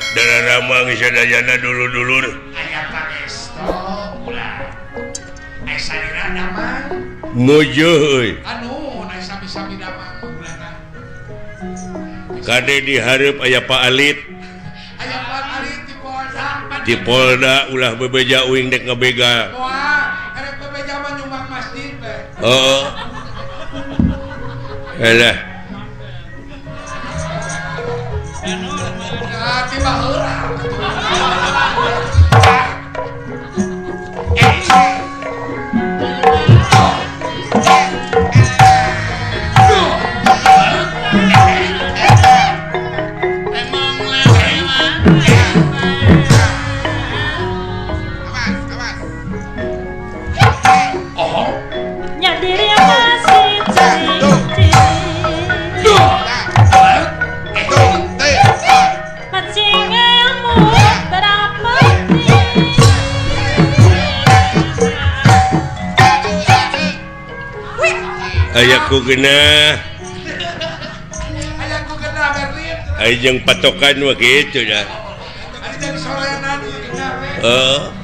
Daramang sadayana dulur-dulur. Aya pangesto ulah. Aya salira damang. Mujuh euy. Anu, aya sami-sami damang ulahna. Kade dihareup aya Pak Alit. Aya Pak Alit di Polda. Di Polda ulah bebeja uing dek ngabegal. Moal, erek bebeja mah nyumbang masjid we. Heeh. Elah. Ayaku kena Ayang patokan mah kitu dah. Heeh.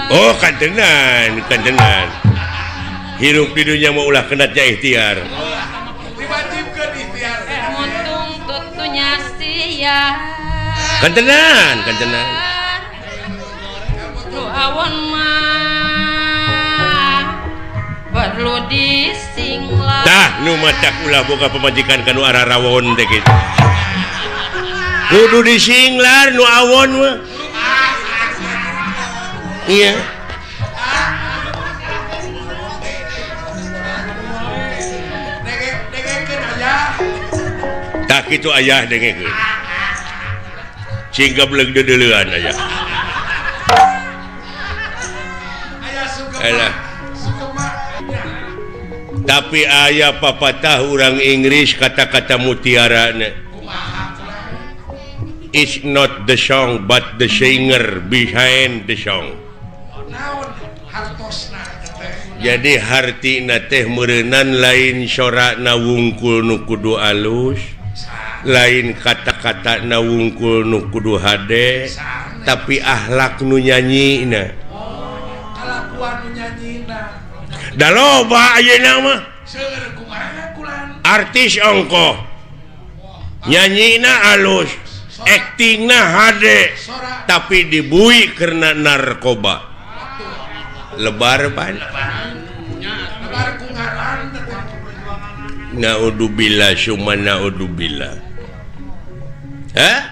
Oh kantenan, kantenan. Hirup di dunia mau ulah kenatnya ikhtiar. Diwajibkeun ikhtiar. Muntung tutunya sia. Kantenan, kantenan. Nu awon mah perlu disinglah. Tah nu matak ulah boga pamajikan kanu ararawon teh kitu. Kudu disinglar nu awon mah. Iya. Tak itu ayah dengekeun. Cing gableg deudeuleun ayah. Alah. Tapi ayah papatah urang Inggris kata-kata mutiara na. It's not the song but the singer behind the song. Jadi hartina teh meureunan lain sorana wungkul nu kudu alus, lain kata-kata na wungkul nu kudu hade, tapi akhlak nu nyanyina. Kalakuan nu nyanyina. Da loba ayeuna mah. Seueur kumaha kulan? Artis ongkoh. Nyanyina alus, aktingna hade, tapi dibui karena narkoba. Lebar pan. Naudzubillah summa naudzubillah. Hah?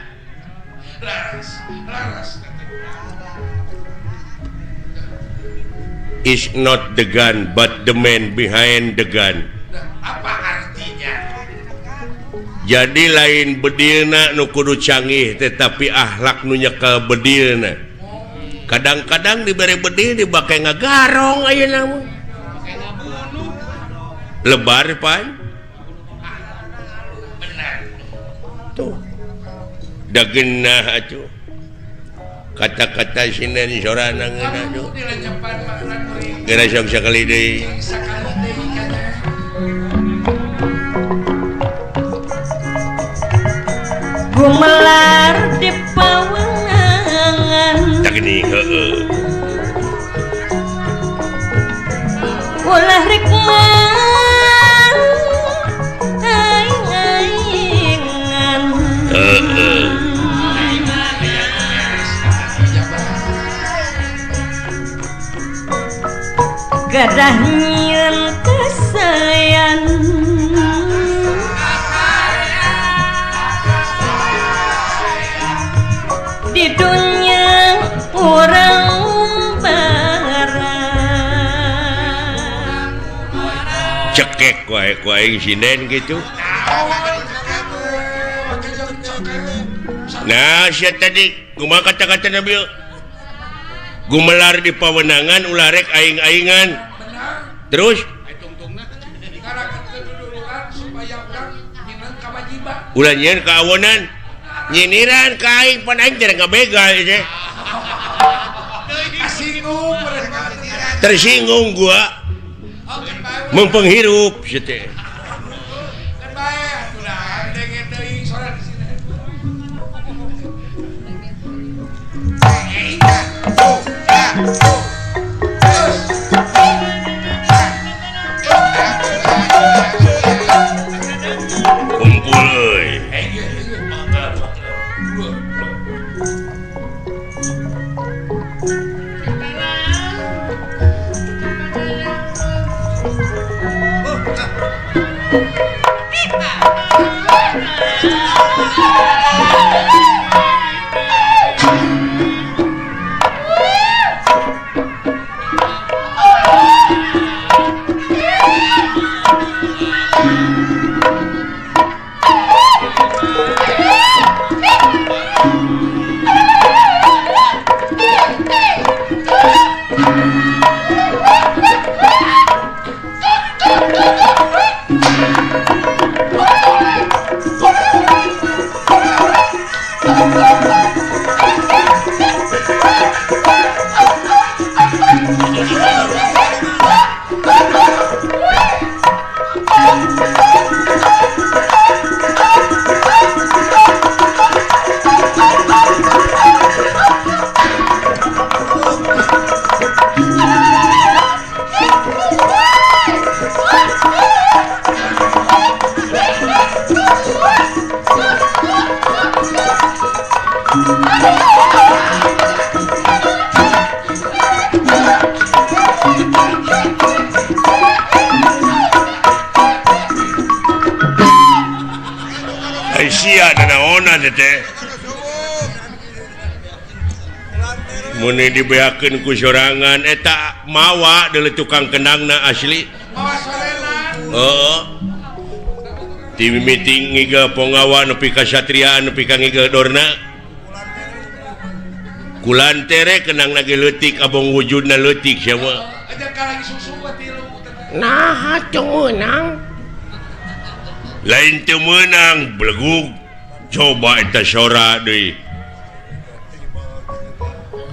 It's not the gun but the man behind the gun. Apa artinya? Jadi lain bedilna nu kudu canggih tetapi akhlak nu nyekel bedilna. Kadang-kadang diberi bedil dibake ngagarong ayeuna mah. Lebar pan. Benar. Tuh. Da geunah atuh. Kata-kata sinden sorana ngeunah tuh. Geura sok sakali deui. Gumelar di pawengan. Tak gini heeh. Ulah rek mah aing-aingan. Heeh. Gadah nyieun kasayan. Di dunia urang barang. Dicekek wae ku aing sinden gitu. Nah, sia tadi kumaha kata-kata Nabi? Gumelar di pawenangan ulah rek aing-aingan. Terus ulah nyieun kaawonan, nyiniran ka aing pan aing teh ngabegal teh. Tersinggung gua. Mempenghirup sia teh. Kumpul euy. Muni dibeakeun ku sorangan eta mawa deuleu tukang kendangna asli. Heeh. Ti mimiti ngigel ponggawa nepi ka satriaan nepi ka ngigel dorna. Kulantere kendangna ge leutik abong wujudna leutik sia mah. Naha teu meunang? Lain teu meunang belegug. Coba eta sora deui.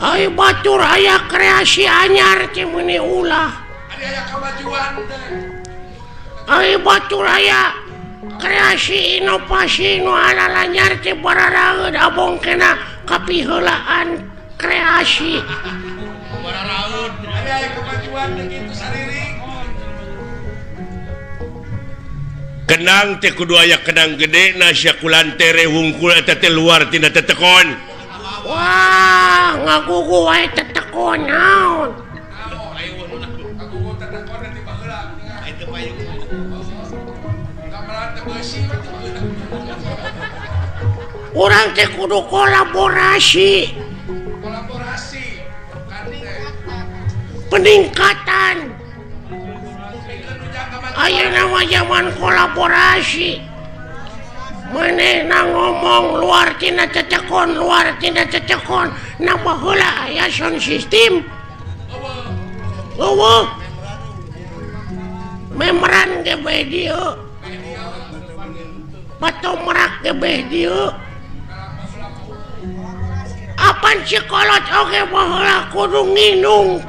Ai batur aya kreasi anyar teh meuni ulah. Aya kamajuan teh. Ai batur aya kreasi inovasi nu alalanyar teh bararaeud abong kena kapiheulaan kreasi. Bararaeud aya kamajuan teh kitu sariring. Kenang teh kudu aya kenang gede na sia kulantere wungkul eta teh luar tina tetekon. Wah, ngagugu wae tetekon naon. Ngagugu tetekon teh baheula. Ai teu payung. Gamelan teh beusi mah teu baheula. Urang teh kudu kolaborasi. Kolaborasi kan teh. Peningkatan. Ayeuna mah zaman kolaborasi. Manehna ngomong luar tina cecekon, luar tina cecekon, na baheula aya sound system. Eueuh. Memeran ge bae dieu. Patomrak ge bae dieu. Apan si kolot oge baheula kudu nginung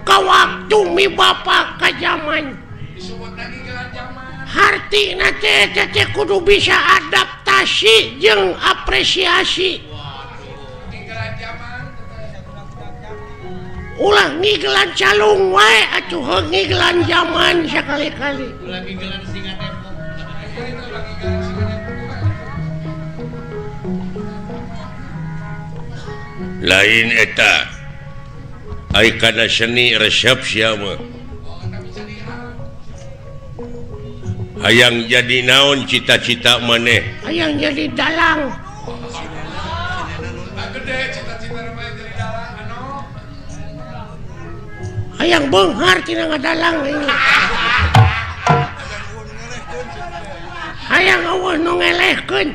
ka waktu mi bapa ka jaman. Hartina teh kudu bisa adaptasi jeung apresiasi. Ulah ngigelan calung wae atuh heuh ngigelan jaman sakali-kali. Ulah ngigelan singa tempo. Lain eta. Ai kana seni resep sia mah. Hayang jadi naon cita-cita maneh? Hayang jadi dalang. Hayang beunghar tina ngadalang ini. Hayang eueuh nu ngelehkeun.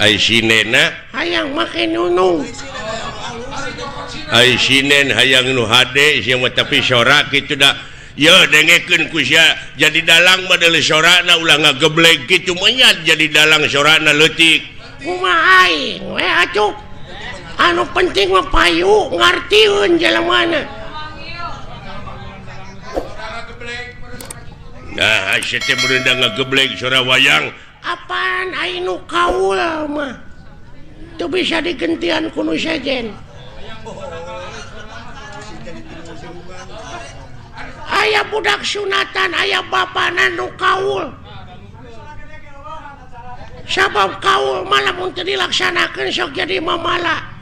Ai sinena hayang make nunung. Ai sinen hayang nu hade sia mah tapi sora kitu da. Ye dengekeun ku sia jadi dalang mah deuleu sorana ulah ngageblek kitu menyat jadi dalang sorana leutik. Kumaha aing we atuh. Anu penting mah payu ngartieun jelemana. Nah, sia teh beurendang ngageblek sora wayang. Apaan aing nu kaul mah. Teu bisa digentian ku nu sejen. Aya budak sunatan, aya bapana nu kaul. Sabab kaul mah lamun teu dilaksanakeun sok jadi mamala.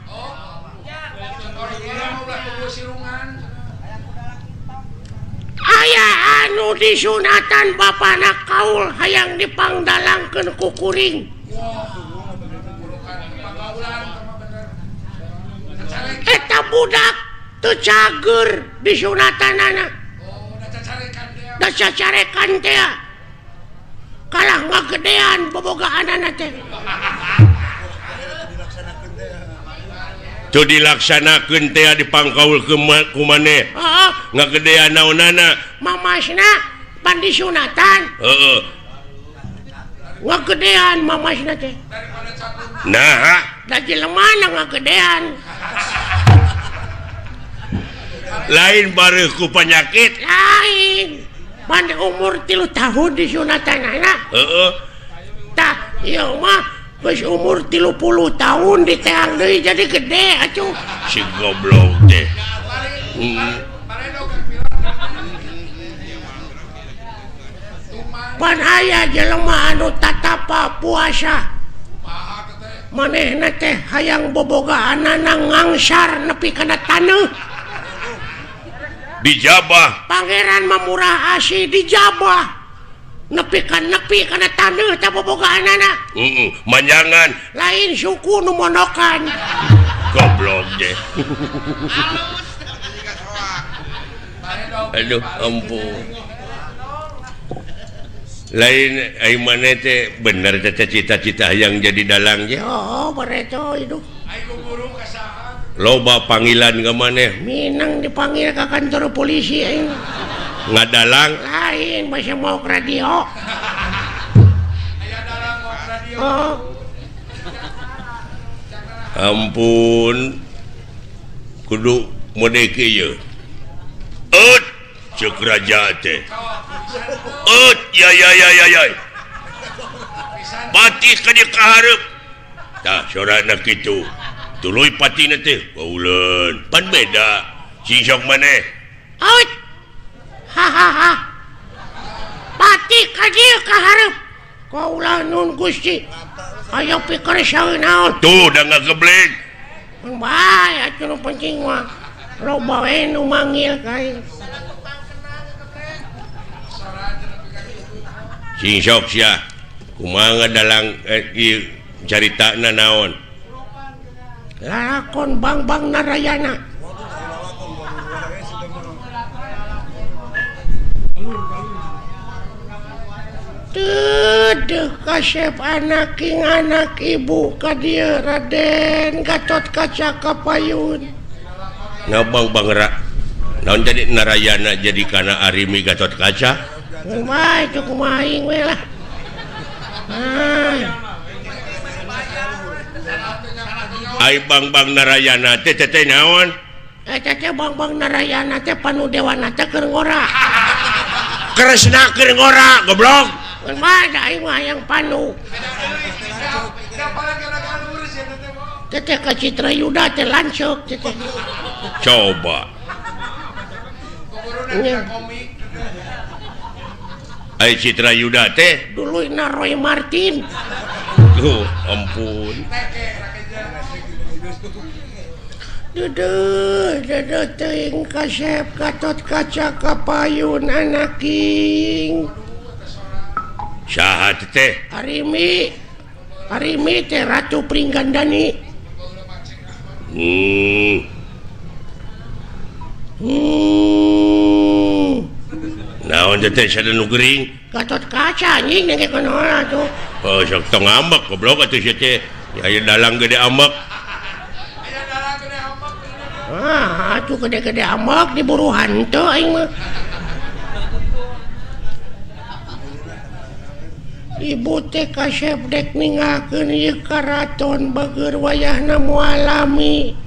Aya anu disunatan bapana kaul hayang dipangdalangkeun ku kuring. Eta budak teu cager disunatanana. Da cacarekan teh. Kalah ngagedean bobogaanana teh. Teu dilaksanakeun teh dipangkaul ku maneh. Heeh, ngagedean naonana? Mamasna pan disunatan. Heeh. Ngagedean mamasna teh. Naha? Da jelemana ngagedean. Lain bareuh ku panyakit. Lain. Pan umur 3 tahun disunatanana. Heeh. Tah, ieu mah geus umur 30 tahun diteang deui jadi gede atuh. Si goblok teh. Pan aya jelema anu tatapa puasa. Manehna teh hayang bobogaanana ngangsar nepi kana taneuh. Dijabah. Pangeran mah murah asih dijabah. Nepi kana taneuh teh bobogaanana. Heeh, manjangan. Lain suku nu monokan. Goblok deh. Aduh, ampun. Lain ai maneh teh bener teh cita-cita hayang jadi dalang ge. Oh, bareto hidup. Loba panggilan ka maneh. Minang dipanggil ka kantor polisi aing. Ngadalang lain masih mau ke radio. Oh. Ampun. Kudu mode kieu. Eut ceuk raja teh. Eut ya ya ya ya ya. Pati ka dieu ka hareup. Tah sorana kitu. Tuluy patina teh kauleun. Pan beda. Sing sok maneh. Eut. Ha ha ha. Pati ka dieu ka hareup. Kaula nun Gusti. Ayo pikir saeun naon. Tuh da ngageblek. Mun bae atuh nu penting mah. Loba we nu manggil ka aing. Sing sok sia. Kumaha dalang ieu caritana naon? Lakon Bangbang Narayana. Teuh kasep anak king anak ibu ka dieu Raden Gatot Kaca Kapayun. Ngabang Bangra. Naon jadi Narayana jadi kana Arimi Gatot Kaca? Kumaha itu kumaha aing we lah. Ah. Ai Bangbang Narayana teh teh naon? Eta teh Bangbang Narayana teh panu dewana teh keur ngora. Kresna keur ngora, goblok. Kumaha da aing mah hayang panu. Teh ka Citra Yuda teh lanceuk teh. Coba. Ai Citra Yuda teh duluyna Roy Martin. Tuh, ampun. Duduh, duduh teuing kasep Gatot Kaca Kapayun anaking. Saha teh? Arimi. Arimi teh Ratu Pringgandani. Naon Naon teh sada nu gering? Gatot Kaca anjing dengekeun heula tuh. Oh, sok tong ambek goblok atuh sia teh. Aya dalang gede ambek. Aya dalang gede ambek. Ah, atuh gede-gede ambek diburu hantu aing mah. Ibu teh kasep dek ninggalkeun ieu karaton bageur wayahna moal lami.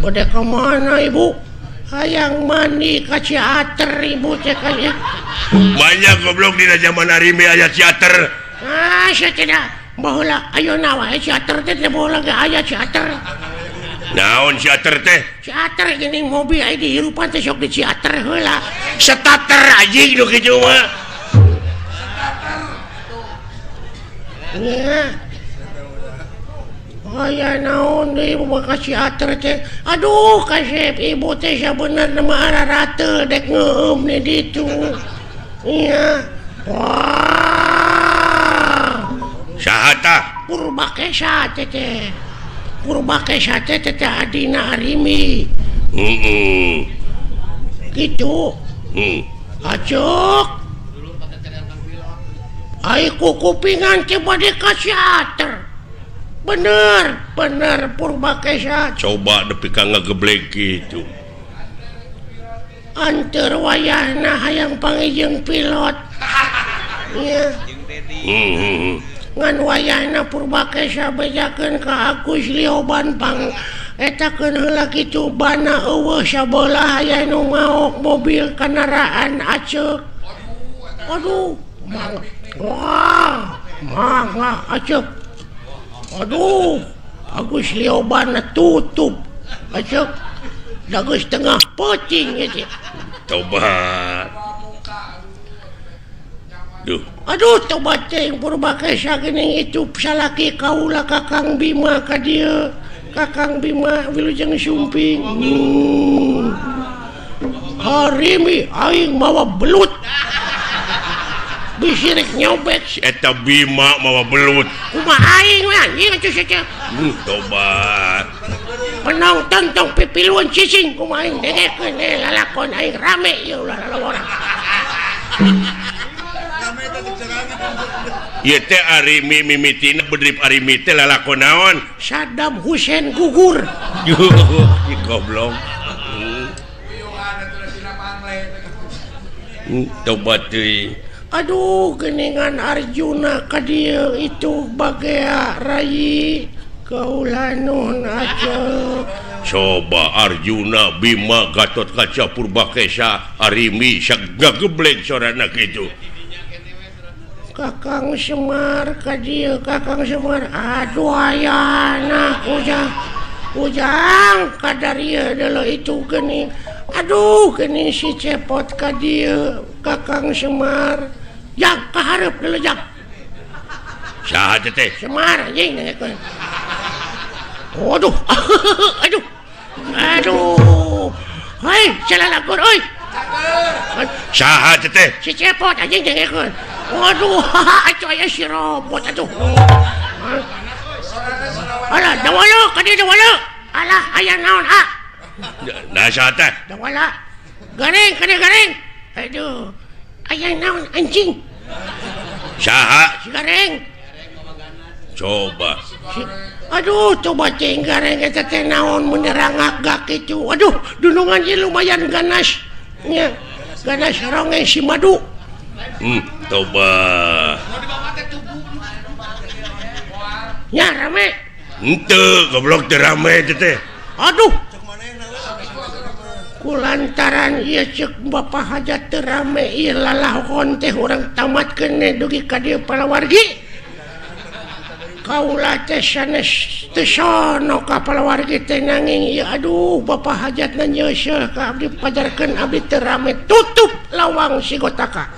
Bade ka mana ibu? Hayang mandi ka teater ibu teh ka. Banyak goblok dina zaman Arimi aya teater. Ah, sia tidak. Baheula ayeuna wae teater teh teu baheula ge aya teater. Naon teater teh? Teater geuning mobil aya dihirupan teh sok di teater heula. Starter anjing nu kitu mah. Nya. Aya naon deui ibu mah ka teater teh. Aduh kasep ibu teh sabenerna mah ararateul dek ngeueum di ditu. Nya. Wah. Saha tah? Purbakesa teh teh. Purbakesa teh teh adina Arimi. Heeh. Kitu. Acuk. Ai kukupingan teh bade ka teater. Bener, bener Purbakesa. Coba nepi ka ngageblek kitu. Anteur wayahna hayang panggih pilot. Nya. Ngan wayahna Purbakesa bejakeun ka Agus Lioban pang etakeun heula kitu bana eueuh sabelah aya nu maok mobil kendaraan aceuk. Aduh, mangga. Wah, mangga aceuk. Aduh, Agus Lioban tutup. Aceuk. Dagus tengah peuting ieu. Tobat. Duh. Aduh, tobat teh Purbakesa geuning itu salaki kaula Kakang Bima ka dieu. Kakang Bima wilujeng sumping. Harimi aing mawa belut. Bisi rek nyobek si eta Bima mawa belut. Kumaha aing we anjing atuh sia teh. Tobat. Penonton tong pipiluan cicing kumaha aing dengekeun lalakon aing rame ieu ulah lalawara. Ieu teh Arimi mimitina bedrip Arimi teh lalakon naon? Saddam Hussein gugur. Ih goblok. Tobat teuing. Aduh geningan Arjuna ka dieu itu bagea rayi kaula nuhun aceuk. Coba Arjuna Bima Gatot Kaca Purbakesa Arimi sagageblek sorana kitu. Kakang Semar ka dieu Kakang Semar aduh ayana ujang ujang kadarieu deuleu itu geuning aduh geuning si Cepot ka dieu Kakang Semar jang kahareup deuleu jang saha teh Semar anjing dengekeun. Waduh aduh aduh hei salalakon euy saha teh si Cepot anjing dengekeun. Waduh atuh aya si robot atuh. Alah dawala ka dieu dawala alah aya naon ah nah saha teh dawala gareng ka dieu gareng aduh aya naon anjing saha si gareng coba aduh coba cing gareng eta teh naon menerangak gak kitu aduh dunungan ieu lumayan ganas nya ganas rongeng si madu. Coba nya rame henteu goblok teh rame teh aduh kulantaran ieu ceuk Bapak Hajat teu rame ieu lalakon teh urang tamatkeun dugi ka dieu palawargi kaula teh sanes teu sono ka palawargi teh nanging ieu aduh Bapak Hajatna nyeuseuh ka abdi pajarkeun abdi teu rame tutup lawang sigotaka.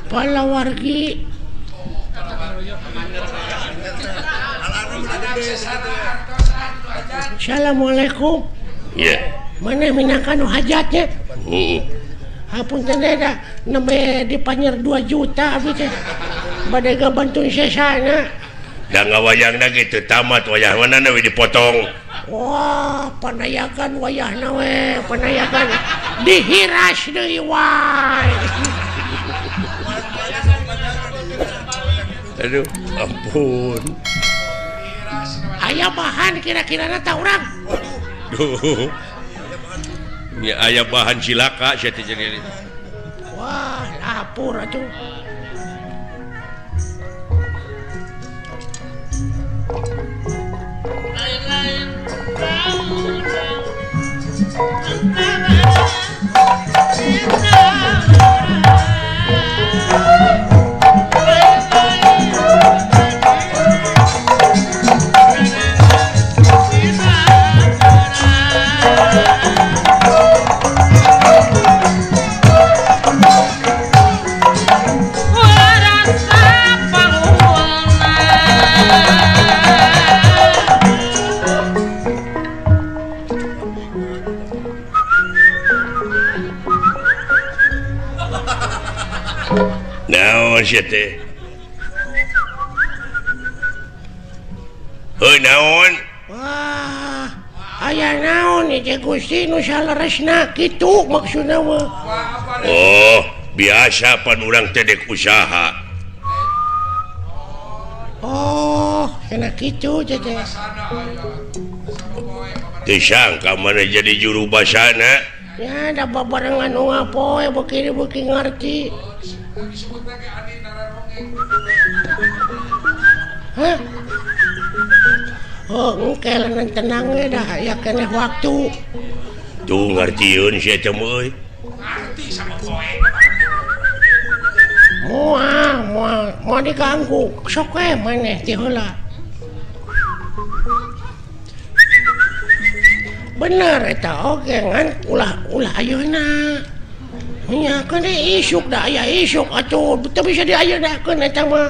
Palawargi Assalamualaikum. Iya. Mana minangka nu hajatnya? Heeh. Hapunten da nembe dipanyer 2 juta abdi teh. Bade gabantuan sesana. Da ngawayangna ge teu tamat wayah mana we dipotong. Wah, panayakan wayahna we, panayakan dihiras deui wae. Aduh, ampun. Aya bahan kira-kirana ta urang. Duh. Nya aya bahan cilaka sia teh jadi. Wah, lapur atuh. Lain-lain Naon sia teh? Heuh naon? Wah, aya naon ieu Gusti nu saleresna kitu maksudna mah. Oh, biasa pan urang teh dek usaha. Oh, kena kitu teh. Teu sangka maneh jadi juru basana. Ya, da babarengan nu ngapoe beuki-beuki ngarti. Hah? Oh, engke leungeun tenang we dah aya keneh waktu. Tuh ngartieun sia teh euy. Ngarti sama poe. Moal, moal, moal diganggu. Sok we maneh ti heula. Bener eta oge ngan ulah ayeuna. Nya keun isuk da aya isuk atuh teu bisa diayenakeun eta mah.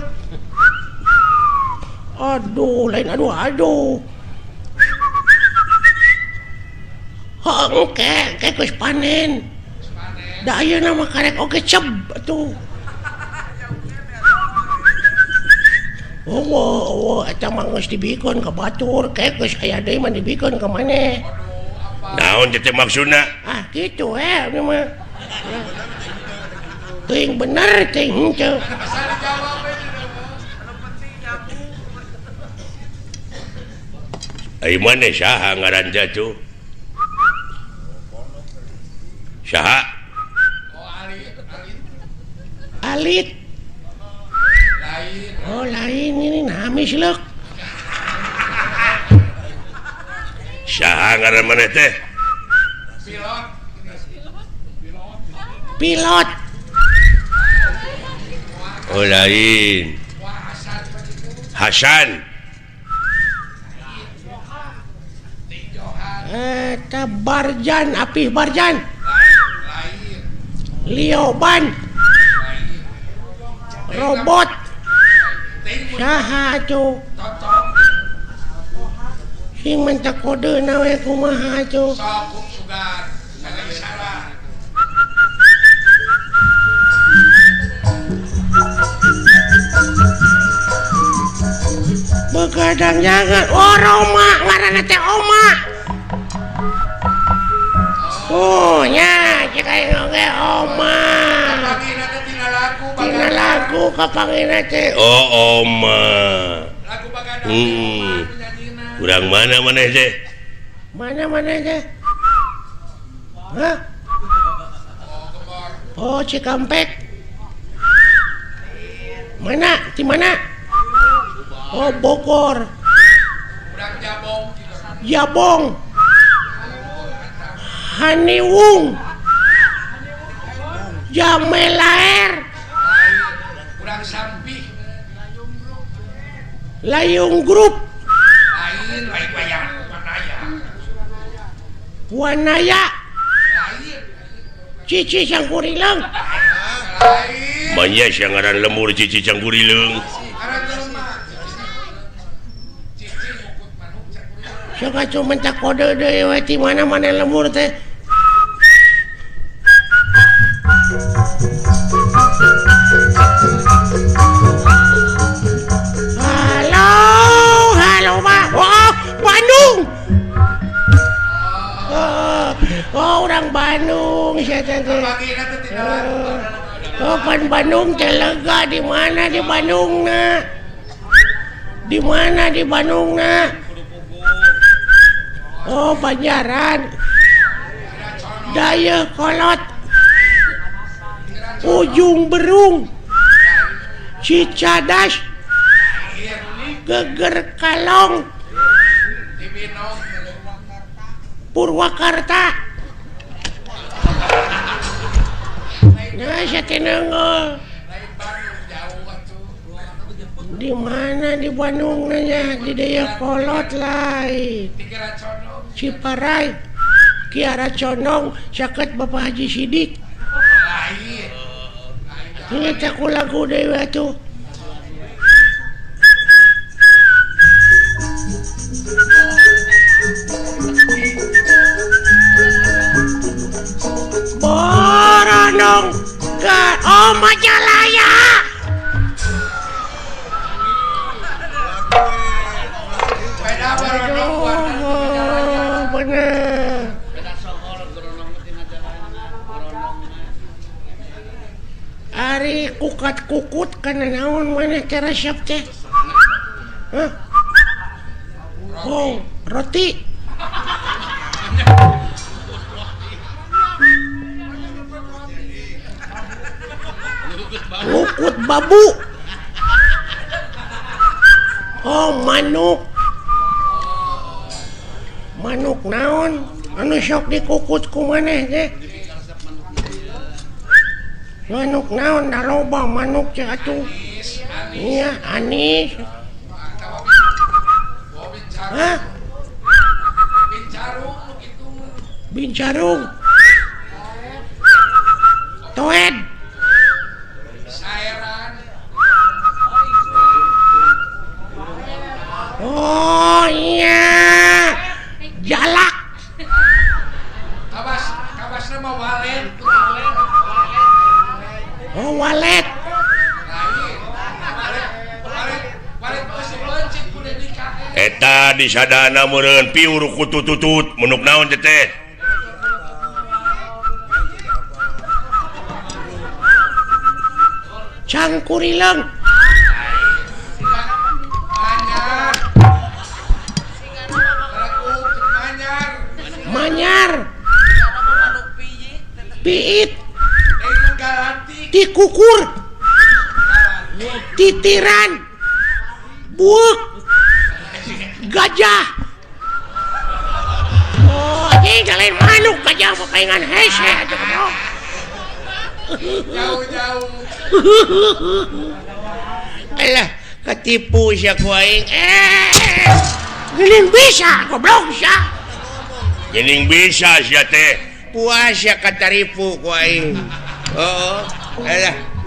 Aduh, lain aduh aduh. Heuh engke engke geus panen. Da ayeuna mah karek oge ceb atuh. Oh, eta mah geus dibikeun ka batur, ke geus aya deui mah dibikeun ka maneh. Naon teh maksudna? Ah, kitu we ieu mah. Teuing bener teuing henteu. Ai maneh saha ngaran teh atuh? Saha? Oh, Alit, Alit. Alit. Lain. Oh, lain ini nami sileuk. Saha ngaran maneh teh? Pilot. Pilot. Oh, lain. Hasan. Eta Barjan, Apih Barjan. Lioban. Robot. Saha atuh? Sing menta kodeuna we kumaha atuh? Sok sugan, sagala isyarat. Begadang jangan. Oh, Roma ngaranna teh Oma. Oh, nya cek aing oge Oma. Tina lagu kapangina teh. Oh, Oma. Lagu bagadang. Urang mana maneh teh? Mana maneh teh? Hah? Oh, Cikampek. Mana? Di mana? Oh, Bogor. Urang Jabong. Jabong. Haniwung. Jamelaer. Urang Sampih. Layung Group. Lain, lain wayang, Wanaya. Wanaya. Lain. Cici Cangkurileung. Lain. Manya siang ngaran lemur Cici Cangkurileung. Sok atuh minta kode deui we ti mana-mana lemur teh. Halo, halo Pak. Oh, Bandung. Oh, orang Bandung saya teh. Oh, pan Bandung teh lega di mana di Bandung na? Di mana di Bandung na? Oh, Banjaran. Dayakolot. Ujung Berung. Cicadas. Geger Kalong. Purwakarta. Nah, saya tenang. Di mana di Bandung nanya di Dayakolot lain. Ciparai, Kiara Condong, saket Bapak Haji Sidik. Ini aku lagu dewa tuh. Boronong ke oh Majalaya. Aduh, bener. Ari kukat-kukut kana naon maneh teh resep teh? Hah? Oh, roti. Kukut babu. Oh, manuk. Manuk naon anu sok dikukut ku maneh teh? Manuk naon da loba manuk teh atuh. Iya, anis. Hah? Bincarung. Toed. Oh iya. Jalak. Kabas, kabasna mah walet. Oh, walet. Eta di sadana meureun piur kutututut menuk naon teh teh. Cangkurileung. Manyar. Piit. Tikukur. Titiran. Buuk. Gajah. Oh, anjing lain manuk gajah mah paingan hese atuh goblok. Jauh-jauh. Alah, ketipu sia ku aing. Geuning bisa goblok sia. Geuning bisa sia teh. Puas sia kataripu ku aing. Oh, alah.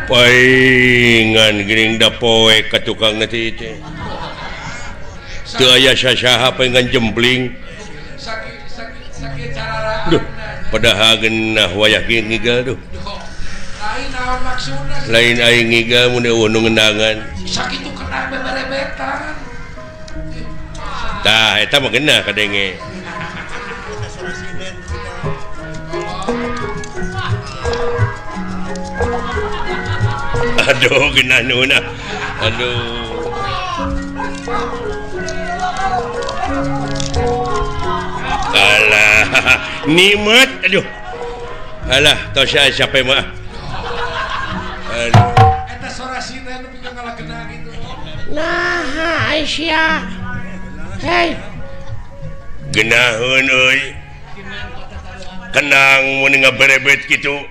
Paingan geuning da poe ka tukang teh teh. Teu aya sasaha paingan jempling. Duh, padahal geunah wayah kieu ngigal duh. Lain aing ngigal mun eueuh nu ngendangan. Sakitu kena beberebetan. Tah eta mah geunah kadenge. Aduh geunah nuhun ah. Aduh. Alah, nikmat aduh. Alah, tos siapa mah. Eta sora sina nu pikeun ngalagena gitu. Nah, Aisyah. Hei. Geunaheun euy. Kenang mun ngaberebet kitu.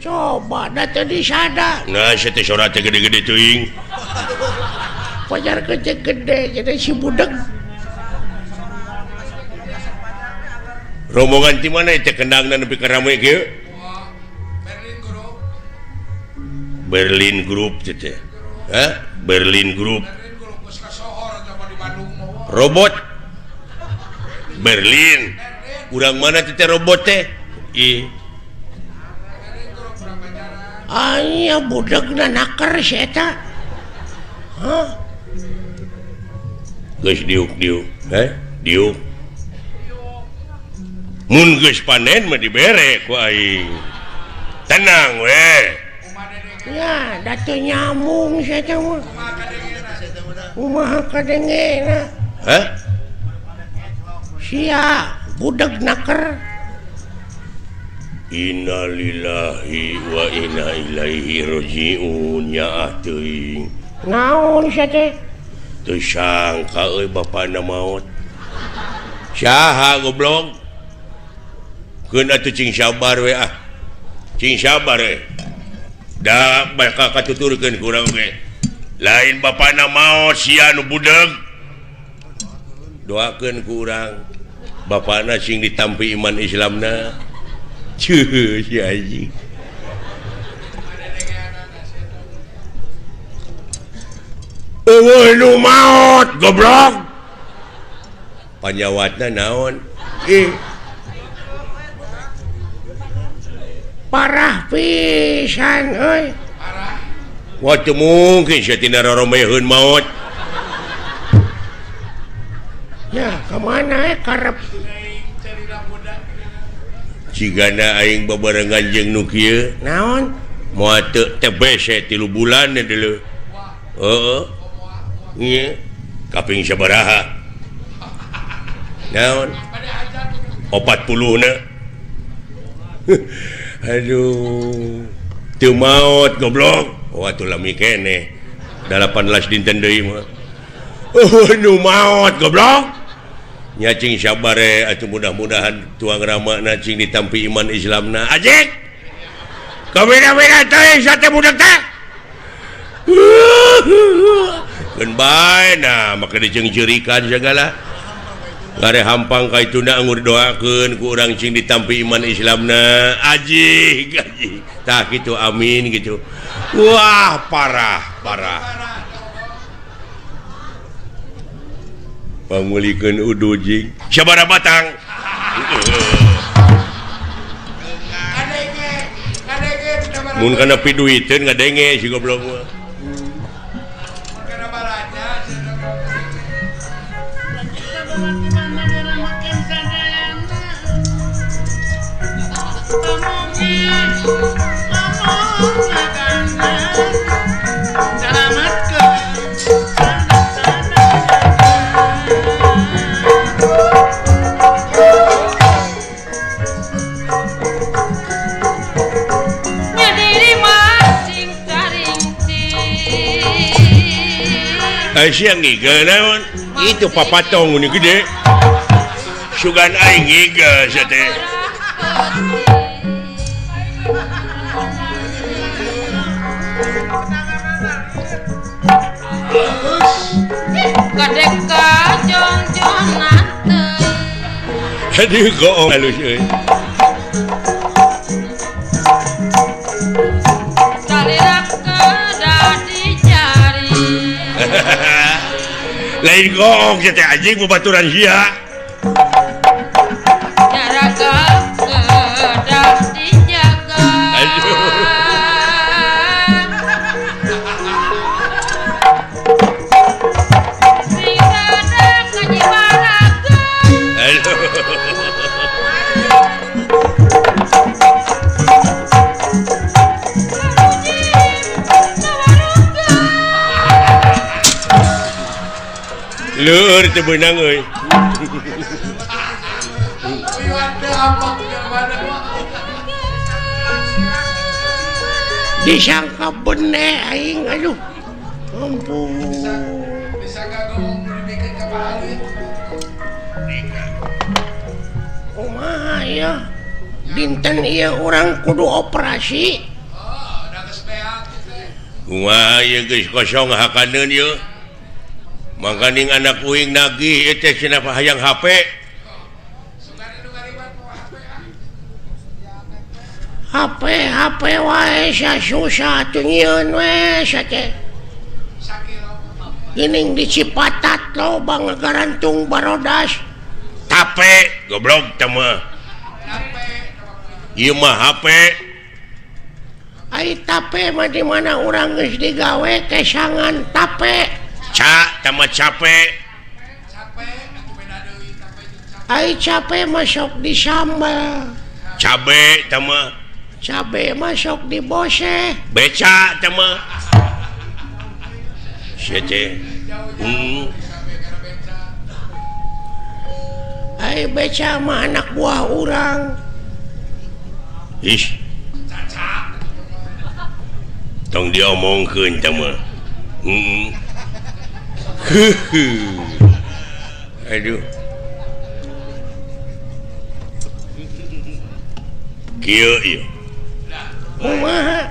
Coba da teu disada. Nah, sia teh sora teh gede-gede teuing. Pajar gede-gede jadi si budeg. Rombongan ti mana teh kendangna nepi ka rame kieu? Berlin Group. Berlin Group teh. Hah? Berlin Group. Berlin Group geus kasohor coba di Bandung mah. Robot. Berlin. Urang mana teh robot teh? Ih. Aya budegna naker si eta. Hah? Geus diuk-diuk, heh? Diuk. Mun geus panen mah dibere ku aing. Tenang we. Ya, da teu nyambung si eta mah. Kumaha kadengena? Hah? Sia budeg naker. Innalillahi wa inna ilaihi rajiun ya teuing. Naon sia teh? Teu sangka euy bapana maot. Saha goblok? Keun atuh cing sabar we ah. Cing sabar we. Da bakal katuturkeun ku urang ge. Lain bapana maot sia nu budeg. Doakeun ku urang bapana sing ditampi iman Islamna. Cuh, si anjing. Eueuh nu maot goblok. Panyawatna naon? Ih. Parah pisan euy. Parah. Wah teu mungkin sia tina roromeheun maot. Ya, ka mana karep? Cigana aing babarengan jeung nu kieu. Naon? Moal teu TBC 3 bulan deuleu. Heeh. Nya kaping sabaraha? Naon? 40 na. Aduh. Teu maot goblok. Oh atuh lami keneh. 18 dinten deui mah. Oh nu maot goblok. Nya cing sabare atuh mudah-mudahan tuang ramana cing ditampi iman Islamna. Ajik. Kabeda-beda teh sate budak teh. Keun bae nah make diceungceurikan sagala. Gare hampang ka ituna anggur doakeun ku urang cing ditampi iman Islamna. Ajik, ajik. Tah kitu amin gitu. Wah, parah, parah. Pangulikeun udu jing sabaraha batang. Mun kana piduiteun ngadenge si goblok mah. Siang ngigel naon? Itu papatong ini gede. Sugan aing ngigel sia teh. Gede kajongjonan teh. Aduh goong halus euy. Salira kedah dicari. Lain goong sia teh anjing babaturan sia. Jaraga kedah dijaga. Aduh. Sing sadar kajibaraga. Aduh. Leur teu beunang euy. Disangka bene aing aduh. Ampun. Disangka goong nu dibikeun ka Pak Alit. Kumaha ieu? Dinten ieu urang kudu operasi. Oh, da geus beak teh. Kumaha ieu geus kosong hakaneun ieu. Mangkaning anak uing nagih ieu teh cenah hayang HP. HP HP wae susah atuh nyieun we sia teh. Geuning di Cipatat loba ngagarantung barodas. Tape goblok teh mah. Ieu mah HP. Ai tape mah di mana urang geus digawe kesangan tape. Ca teh mah cape. Ai cape mah sok disambel. Cabe teh mah. Cabe masuk di bose. Beca teh mah. Sia teh. Ai beca mah anak buah urang. Ih. Tong diomongkeun teh mah. Aduh. Kieu ieu. Kumaha?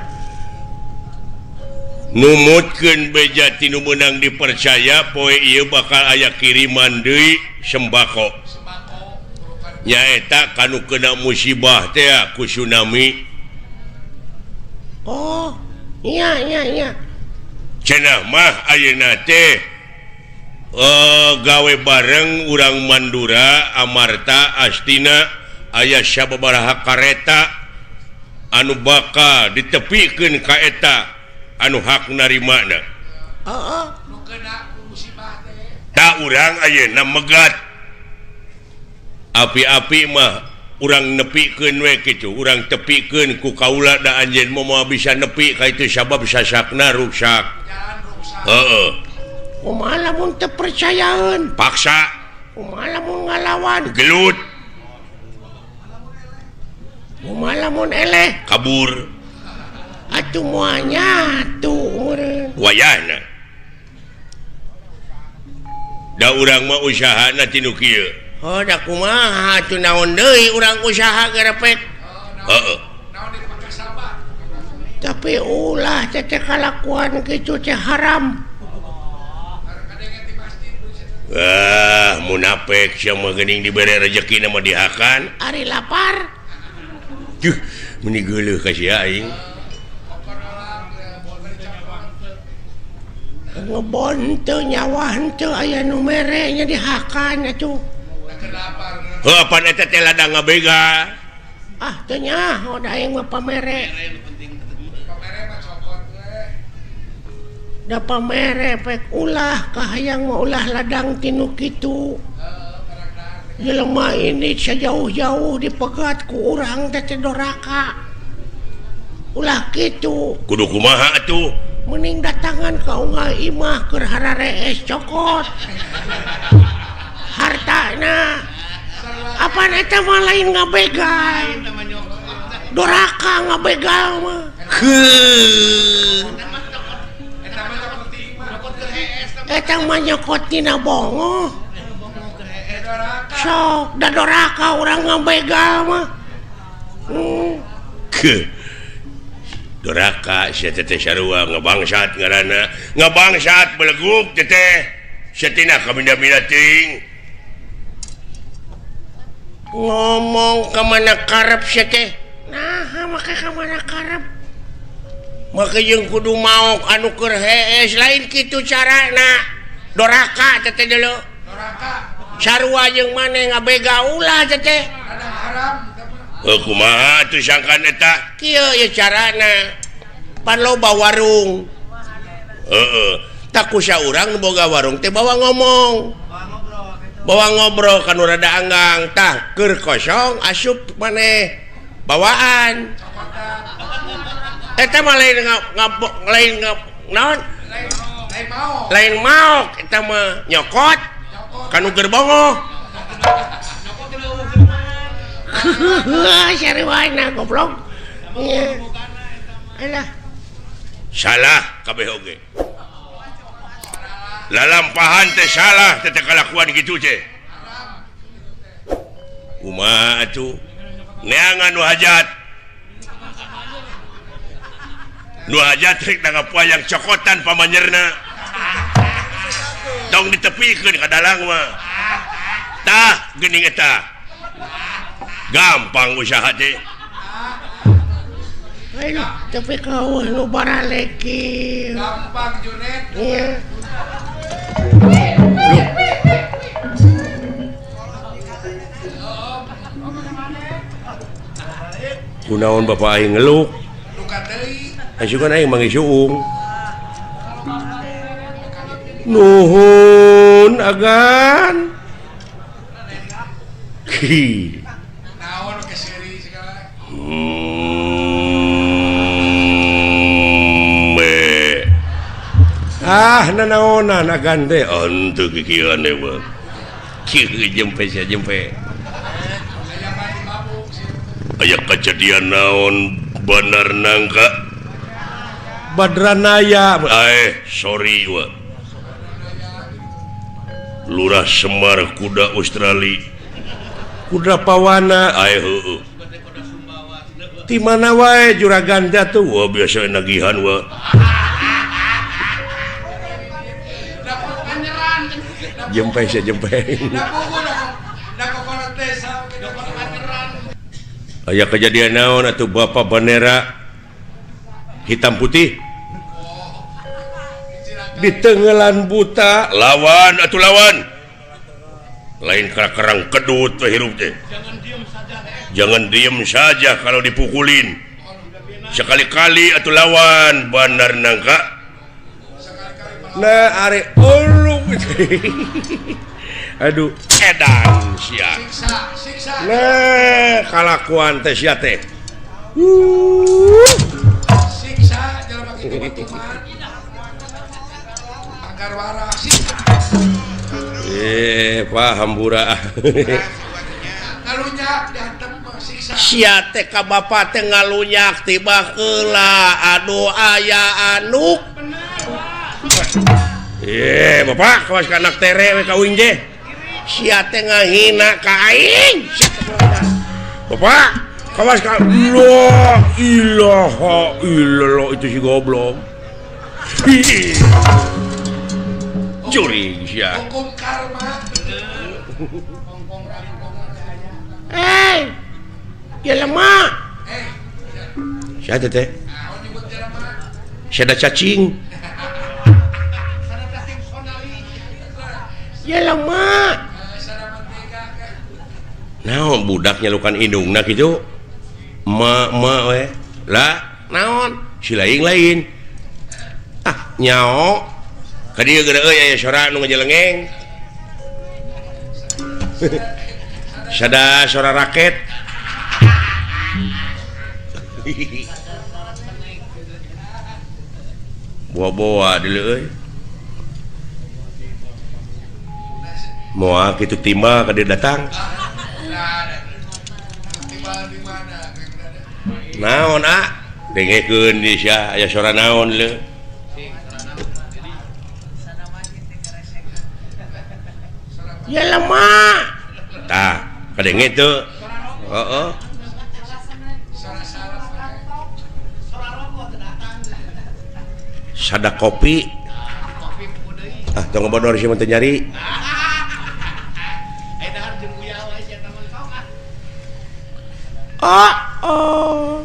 Numutkeun beja ti nu meunang dipercaya poe ieu bakal aya kiriman deui sembako. Nyaeta kanu kena musibah teh ku tsunami. Oh, iya iya iya. Cenah mah ayeuna teh gawe bareng urang Mandura, Amarta, Astina aya sababaraha kareta anu bakal ditepikeun ka eta anu hak narimana. Heeh. Nu kena ku musibah teh. Ta urang ayeuna megat. Api-api mah urang nepikeun we kitu, urang tepikeun ku kaula da anjeun moal bisa nepi ka itu sabab sasakna ruksak. Heeh. Kumaha lamun teu percayaeun? Paksa. Kumaha lamun ngalawan? Gelut. Kumaha lamun eleh? Kabur. Atuh moal nyatu meureun. Wayahna. Da urang mah usahana ti nu kieu. Oh, da kumaha atuh naon deui urang usaha gerepek. Heeh. Naon dipakasabah. Tapi ulah teh kalakuan kitu teh haram. Ah, munafik sia mah geuning dibere rejeki mah dihakan. Ari lapar. Duh, meni geuleuh ka sia aing. Ngebon teu nyawa henteu aya nu mere nya dihakan atuh. Heuh, apan eta teh ladang ngabega. Ah, teu nyaho da aing mah pamere. Da pamere pek ulah kahayang mah ulah ladang tinu kitu. Jelema ini sejauh-jauh dipegat ku urang teh doraka. Ulah kitu. Kudu kumaha atuh? Mending datangan ka unggal imah keur hararees cokot. Hartana. Apan eta mah lain ngabegal. Doraka ngabegal mah. Heuh. Eta mah nyokot tina bongoh. Sok da doraka urang ngabegal mah. Doraka sia teh sarua ngabangsat ngaranna. Ngabangsat beleguk teh teh. Sia tina kabinda-binda teuing. Ngomong ka mana karep sia teh? Naha make ka mana karep? Make jeung kudu maok anu keur hees lain kitu carana. Doraka teh teh deuleu. Doraka. Sarua jeung maneh ngabega ulah teh teh. Heuh kumaha atuh sangkan eta? Kieu ieu carana. Pan loba warung. Heeh. Tak kusa urang nu boga warung teh bawa ngomong. Bawa ngobrol kan rada anggang tah keur kosong asup maneh bawaan. Eta mah lain lain naon? Lain maok eta mah nyokot kanu keur bongoh. Sarwana goblok. Alah. Salah kabeh oge. Lalampahan teh salah teh kalakuan kitu teh. Kumaha atuh? Neangan nu hajat. Nu hajat rek nanggap wayang cokotan pamanyerna. Tong ditepikeun ka dalang mah. Tah geuning eta. Gampang usaha teh. Ayo, tapi kau nu baraleki. Gampang Junet. Iya. Kunaon bapak aing ngeluk? Luka deui. Asukan aing manggih suung. Nuhun agan. Ki. Naon ke seri segala. Ah nanaonan agan teh henteu kikieuan deui mah. Kieu jempe sia jempe. Aya kejadian naon Bandar Nangka Badranaya sorry wa. Lurah Semar kuda Australia kuda Pawana heueuh. Ti mana wae juragan jatuh wah biasa nagihan wa. Jempe sia jempe. Aya kejadian naon atuh bapak bendera hitam putih di tenggelan buta lawan atuh lawan lain kerang kedut teh hirup teh. Jangan diem saja kalau dipukulin sekali-kali atuh lawan Bandar Nangka. Nah are ulung. Aduh edan sia. Nah kalakuan teh sia teh. Siksa jelema kitu mah. Agar waras siksa. Pak hambura. Ngalunyak dihantem siksa. Sia teh ka bapa teh ngalunyak tiba heula aduh aya anuk. Bapak kawas ka anak tere we ka uing teh. Sia teh ngahina ka aing. Bapak kawas ka la ilaha illallah itu si goblok. Curing sia. Hukum karma. Eh, jelema. Sia teh teh. Sia da cacing. Jelema. Naon budak nyalukan indungna kitu? Ma ma we. Lah, naon? Si lain-lain. Ah, nyao. Ka dieu geura euy aya sora nu ngajelengeng. Sada sora raket. Boa-boa deuleu euy. Moal kitu timbal ka dieu datang. Naon ah? Dengekeun di sia aya sora naon leu. Jelema. Tah, kadenge teu. Heeh. Sada kopi. Ah, tong ngebodor sia mah teu nyari. Oh, oh.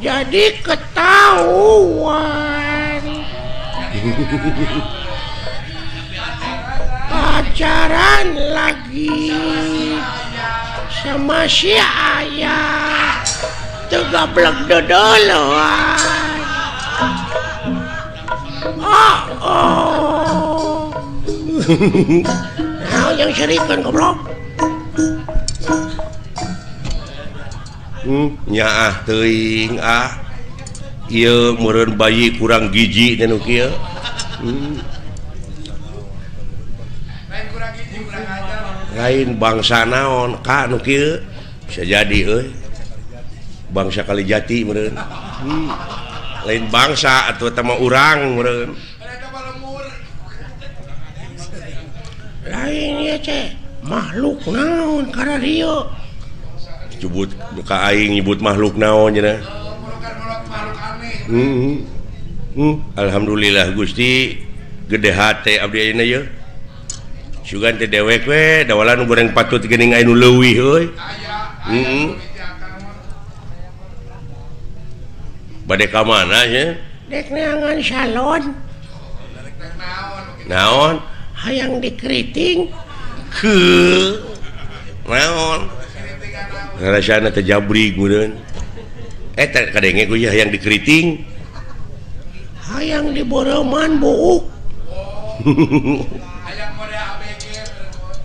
Jadi ketahuan. Pacaran lagi sama si ayah. Tegablek dodoloan. Oh, oh. Nah, yang serikan goblok. Nyaah teuing ah. Ieu meureun bayi kurang gizi teh nu kieu. Lain bangsa naon ka nu kieu bisa jadi euy. Bangsa Kalijati meureun. Lain bangsa atau tama urang meureun. Lain ieu teh makhluk naon kararieu? Nyebut ka aing nyebut makhluk naon cenah. Alhamdulillah Gusti gede hate abdi ayeuna yeuh. Sugan teh dewek we dawalan nu goreng patut geuning aya nu leuwih euy. Heeh. Bade ka mana nya? Dek neangan salon. Naon? Hayang dikeriting. Heuh. Naon? Rasana teh jabrig meureun. Eta kadenge ku hayang dikeriting. Hayang diboreuman buuk.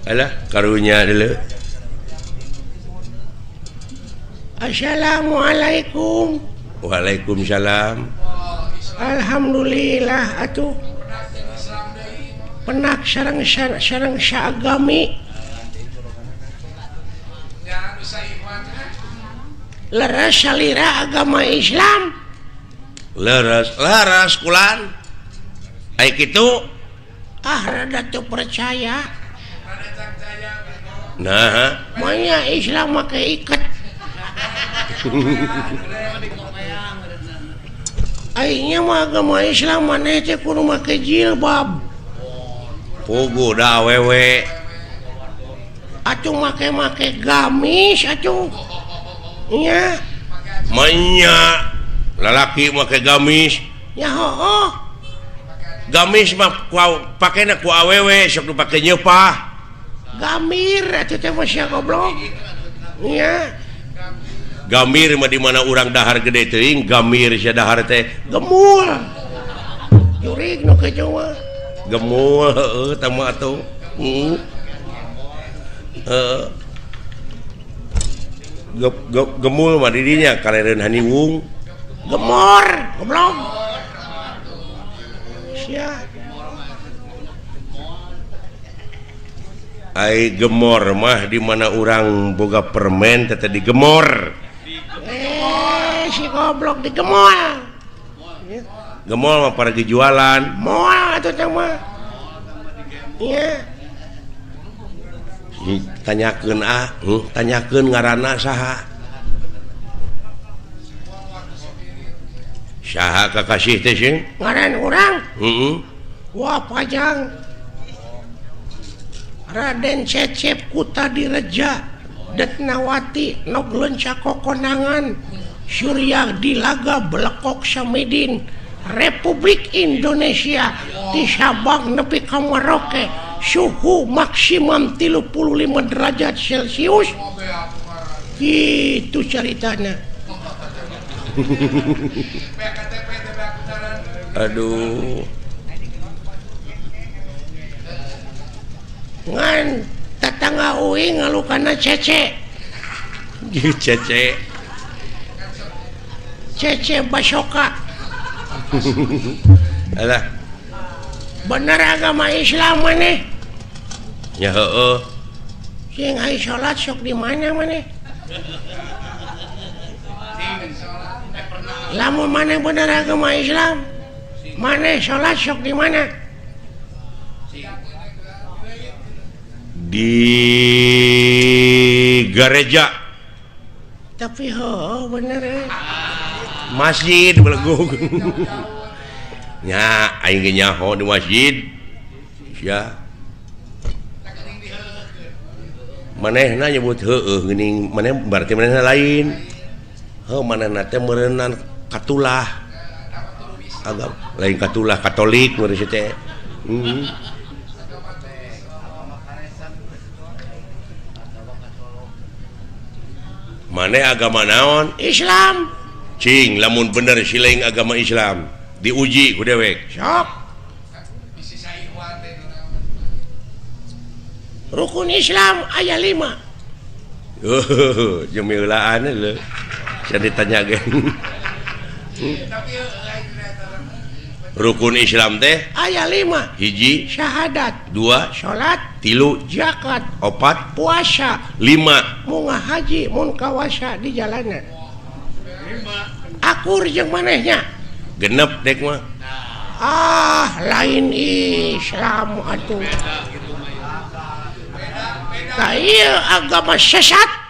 Alah karunya deuleu. Assalamualaikum. Waalaikumsalam. Alhamdulillah atuh. Penak sareng sareng saagami. Leres salira agama Islam. Leres, leres kulan. Ai kitu ah rada teu percaya. Nah, manya Islam make iket. Aingnya mah agama Islam maneh teh kudu make jilbab. Puguh da awewe. Atuh make-make gamis atuh. Nya. Manya lalaki make gamis. Nya hooh. Gamis mah pakena ku awewe sok nu pake nyeupah. Gamir atuh teh mah sia goblok. Nya. Gamir mah di mana urang dahar gede teuing, gamir sia dahar teh gemul. Jurig nu kitu mah. Gemul heueuh tah mah atuh. Heeh. Heeh. Gemul mah di dinya kalereun haniwung. Gemor, goblok. Sia. Ai gemor mah di mana urang boga permen teh teh digemor. Si goblok digemol. Gemol mah para jualan. Moal atuh teh mah. Nya. Tanyakeun ah, tanyakeun ngaranna saha? Saha kakasih teh sing? Ngaran urang? Heeh. Wah pajang. Raden Cecep Kutadireja Detnawati nog leunca kokonangan Surya Dilaga Belekok Samidin Republik Indonesia di Sabang nepi ka Merauke suhu maksimum 35 derajat Celcius. Gitu ceritanya. Aduh. Ngan tetangga uing ngalukana cece. Cece. Cece Basoka. Alah. Bener agama Islam maneh? Ya heueuh. Sing ai salat sok di mana maneh? Lamun maneh bener agama Islam, maneh salat sok di mana? Di gereja. Tapi heueuh bener eh. Masjid belegug. Nya aing ge nyaho di masjid. Sia. Manehna nyebut heueuh geuning maneh berarti manehna lain. Heuh manehna teh meureunnan katulah. Agama lain katulah Katolik meureun teh. Maneh agama naon? Islam. Cing lamun bener siling agama Islam diuji ku dewek. Sok. Rukun Islam aya 5. Oh, jemeulaan leuh. Sia ditanya ge. Rukun Islam teh aya 5. Hiji syahadat, 2 salat, 3 zakat, 4 puasa, 5 munga haji mun kawasa di jalanan. Akur jeung manehnya. Genep dek mah. Ah, lain Islam atuh. Nah, ieu agama sesat.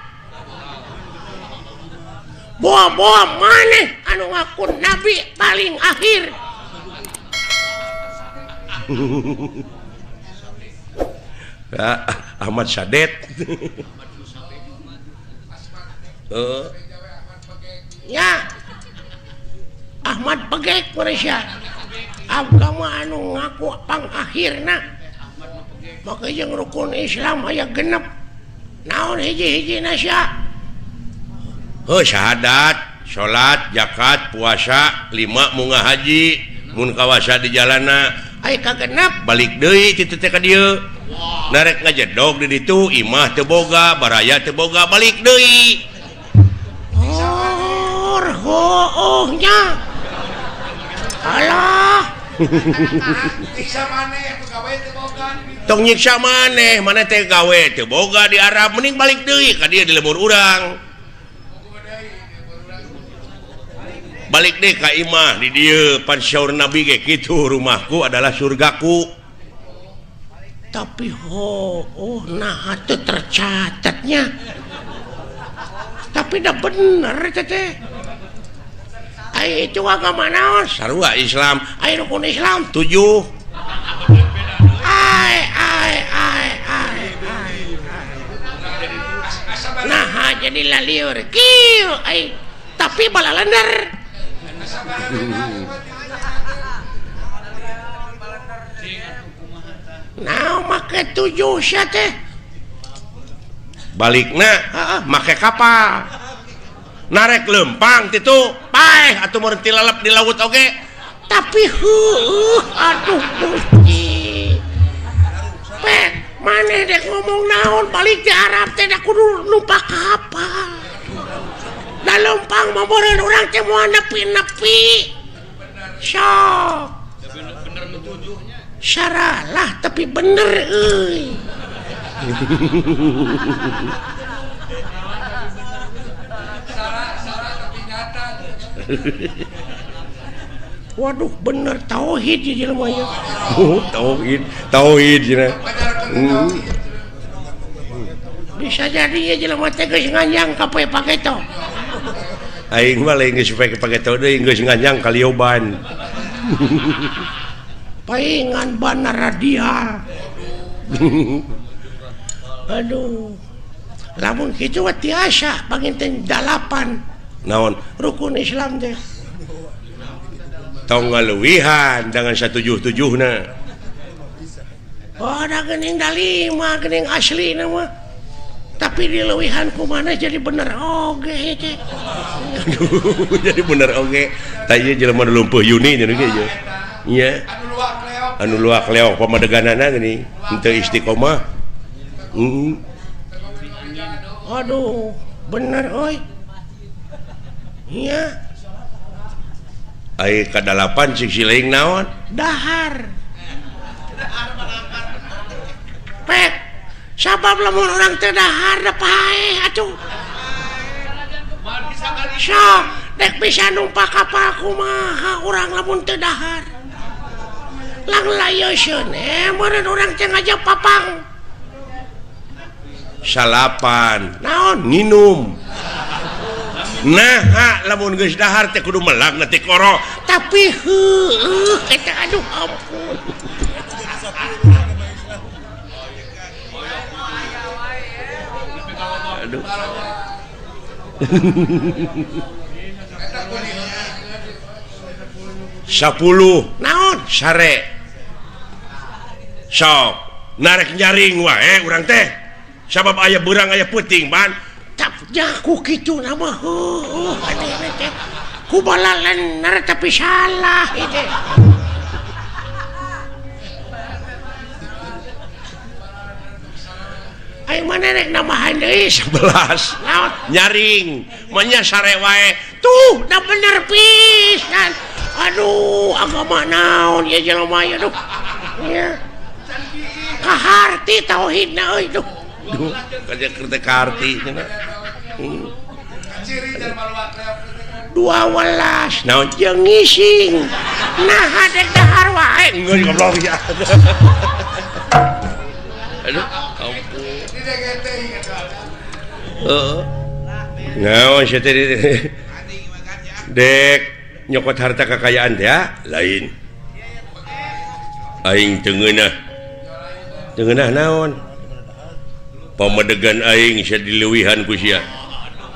Boa-boa maneh anu ngaku nabi paling akhir. Ahmad Sadet. Ya. Ahmad Pegek Malaysia. Agama anu ngaku pangakhirna. Maka jeung rukun Islam aya genep. Naon hiji-hijina sia? Heuh, syahadat, salat, zakat, puasa, 5 munggah haji, mun kawasa di jalana. Ai kagenep balik deui kitu teh ka dieu. Narek ngajedog di ditu, imah teu boga, baraya teu boga, balik deui. Oh, hooh nya. Alah. Nyiksa maneh atuh gawe teu boga. Tong nyiksa maneh, maneh teh gawe teu boga di Arab, mending balik deui ka dieu di lembur urang. Balik deh ka imah di dieu pan syaur Nabi ge kitu, rumahku adalah surgaku. Tapi oh nah teu tercatatnya. Tapi dah bener teh. Ai itu agama naon? Sarua Islam. Ai rukun Islam 7. Ai ai ai ai. Nah jadi lalieur kieu ai tapi balalender. Nah make 7 sia teh. Balikna heeh make kapal. Narek lempang titu paeh atuh mun tilalep di laut oge. Tapi heueuh aduh Gusti. Pek maneh dek ngomong naon balik di Arab teh da kudu numpak kapal. Da lempang mah meureun urang teh moal nepi-nepi. Sok. Saralah tapi bener euy. Salah tapi nyata. Waduh bener tauhid ieu jelema ieu. Oh, tauhid, tauhid cenah. Bisa jadi ieu jelema teh geus nganjang ka poe pageto. Aing mah lain geus poe pageto deui geus nganjang ka lioban. Paingan bana radial. Aduh. Lamun kitu mah tiasa panginten 8. Naon? Rukun Islam teh. Tong ngaluwihan dengan 177na. Oh, da geuning da 5 geuning aslina mah. Tapi dileuwihan kumaha jadi bener oge teh. Aduh, jadi bener oge. Tah ieu jelema nu lumpuh Yuni nya ge ieu. Nya. Anu luak leok pamadeganana geuning henteu istiqomah. Aduh, bener euy. Nya. Ai ka-8 cik siling naon? Dahar. Pek. Sabab lamun urang teu dahar da paeh atuh. Sok, dek bisa numpak kapal kumaha urang lamun teu dahar. Lang layeuskeun meureun urang teh ngajak papang. 9. Naon? Nginum. Nah, lamun geus dahar teh kudu melak na tikoro. Tapi heueuh eta aduh ampun. Aduh. 10. Naon? Sare. Sok, narek nyaring wae urang teh. Sabab aya beurang aya peuting ban. Jaku kitu nama heueuh atuh teh. Ku balalener tapi salah ieu teh. Aing mana rek nambahan deui 11. Naon? Nyaring, manya sare wae. Tuh, da bener pisan. Aduh, agama naon ieu jelema ieu aduh. Nya. Kaharti tauhidna euy duh. Duh, kerja kerja kaharti cenah. 12 12 naon jeung ngising nah dek dahar wae geus goblok ya. Aduh ampun. Heeh. Naon sia teh dek nyokot harta kekayaan teh lain. Aing teu ngeunah. Teu ngeunah naon? Pamedegan aing sia dileuwihan ku sia.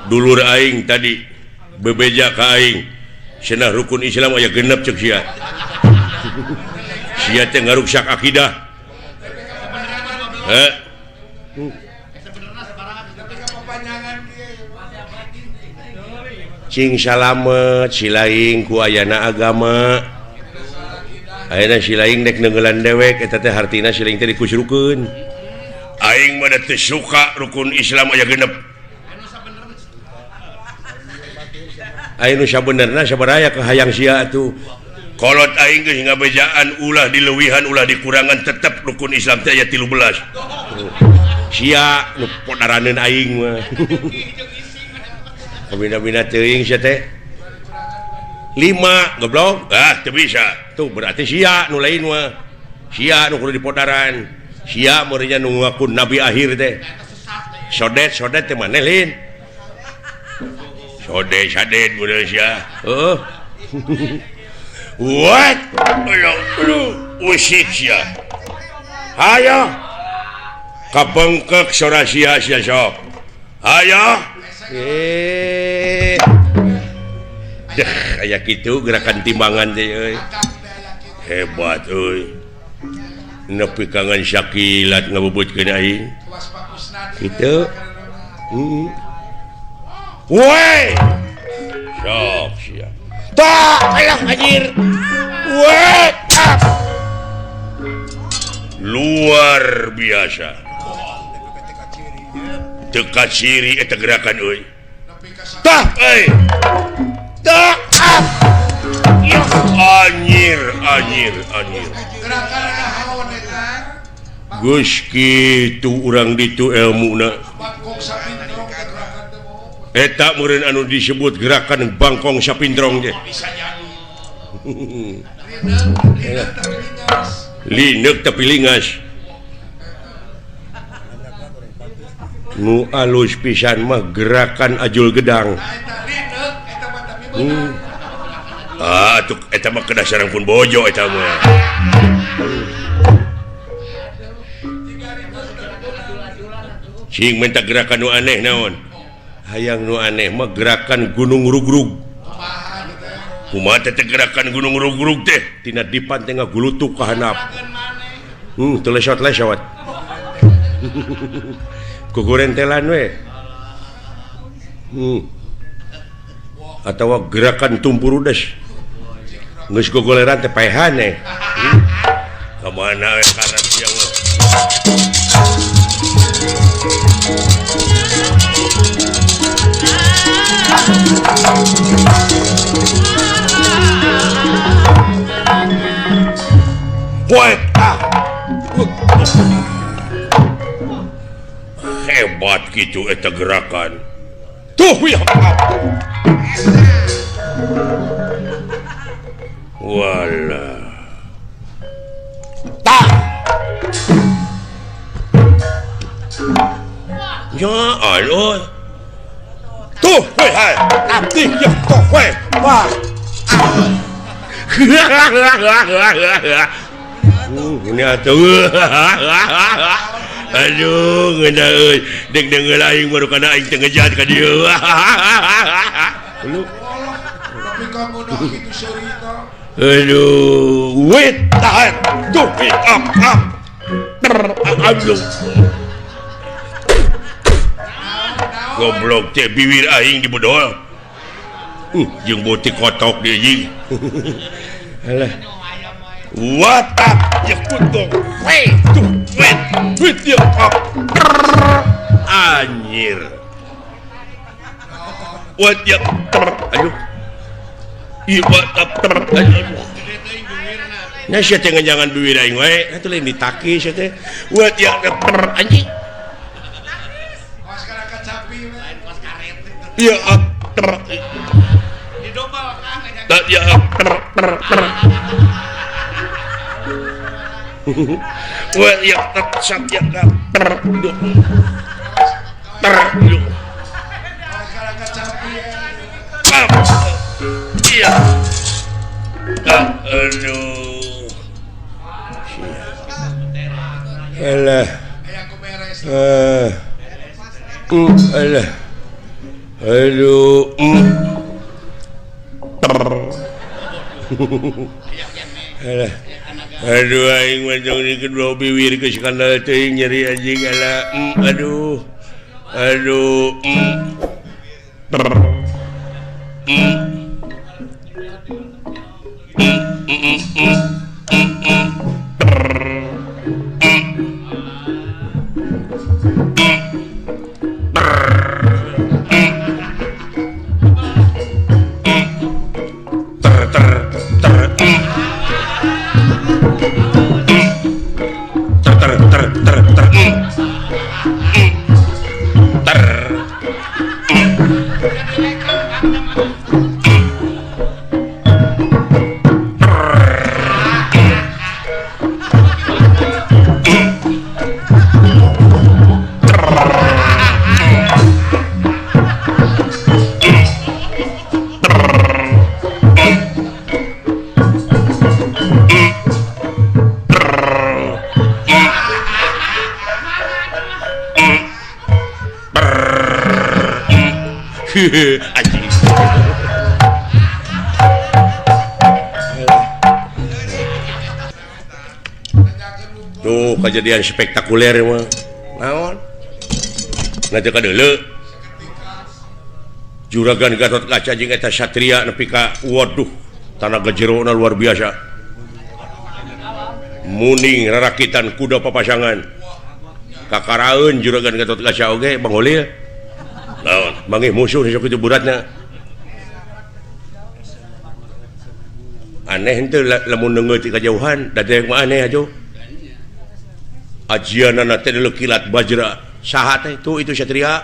Dulur aing tadi bebeja ka aing cenah rukun Islam aya genep ceuk sia. Sia teh ngaruksak akidah. Heh. Cing salamet silaing ku ayana agama. Ayeuna silaing dek neungeulan dewek eta teh hartina silaing teh dikusrukeun. Aing mah teu suka rukun Islam aya genep. Aing nu sabenerna sabaraya ka hayang sia atuh. Kolot aing geus ngabejaan ulah dileuwihan ulah dikurangan tetep rukun Islam teh aya 13. Sia nu podaraneun aing mah. Kabina-bina teuing sia teh. 5 goblok. Ah teu bisa. Tuh berarti sia nu lain mah. Sia nu kudu dipodaran. Sia meureunnya nu ngaku nabi akhir teh. Sodet-sodet teh maneh lain. Sodet sadet meureun sia. Heuh. What? Aduh, usik sia. Hayo. Kabengkek sora sia sia sok. Hayo. Deh, aya kitu gerakan timbangan teh euy. Hebat euy. Nepi kangen sakilat ngabubutkeun aing. Kitu. Heeh. Woi. Sok sia. Tak, alah anjir. Woi. Luar biasa. Teu kaciri eta gerakan euy. Tah euy. Tah. Anjir, anjir, anjir. Geus kitu urang ditu elmuna. Eta meureun anu disebut gerakan bangkong sapindrong teh. Lineuk tapi lingas. Nu alus pisan mah gerakan ajul gedang. Ah, tuh eta mah kedah sareng pun bojo eta mah. Cing minta gerakan nu aneh naon? Hayang nu aneh mah gerakan gunung rugrug. Kumaha teh gerakan gunung rugrug teh? Tina dipan teh ngagulutuk ka handap. Teu lesot-lesot. Kugurentelan we. Atawa gerakan tumpurudes. Geus gogoleran teh paehan eh. Ka mana we karat sia mah. Woi, ah. Hebat gitu eta gerakan. Tuh ya. Walah. Tah. Ya Allah. Tuh, woi, hai. Abdi ya tuh, woi. Wah. Ini atuh. Aduh, ngeunah euy. Deg deungeul aing baru kana aing teu ngejat ka dieu. Tapi kamu dah kitu seurina. Aduh, wait, tahan. Tuh, up, up. Aduh. Goblok teh biwir aing dibedol. Jeung beutik kotok deui jeung. Alah. What up? Ya kutung. Wait, tuh, wait. Wait ya up. Anjir. What ya? Aduh. Ieu what up? Aduh. Nya sia teh ngejangan biwir aing wae, atuh lain ditaki sia teh. What ya anjing. Iya, Ya wa ya sak ya ter ter iya aduh alah alah aduh alah aduh aing mah jong di kedua biwir geus skandal teuing nyeri anjing alah aduh aduh anjing. Tuh kejadian spektakuler mah. Naon? Nanti ka deuleu. Juragan Gatot Kaca jeung eta satria nepi ka waduh, tanaga jerona luar biasa. Muning rarakitan kuda papasangan. Kakaraeun Juragan Gatot Kaca oge Bang Holil. Naon? Manggih musuh sok kitu beratna. Aneh henteu lamun neungeut ti kajauhan, da dewek mah aneh atuh. Ajianana teh deuleu kilat bajra. Saha teh tuh itu satria.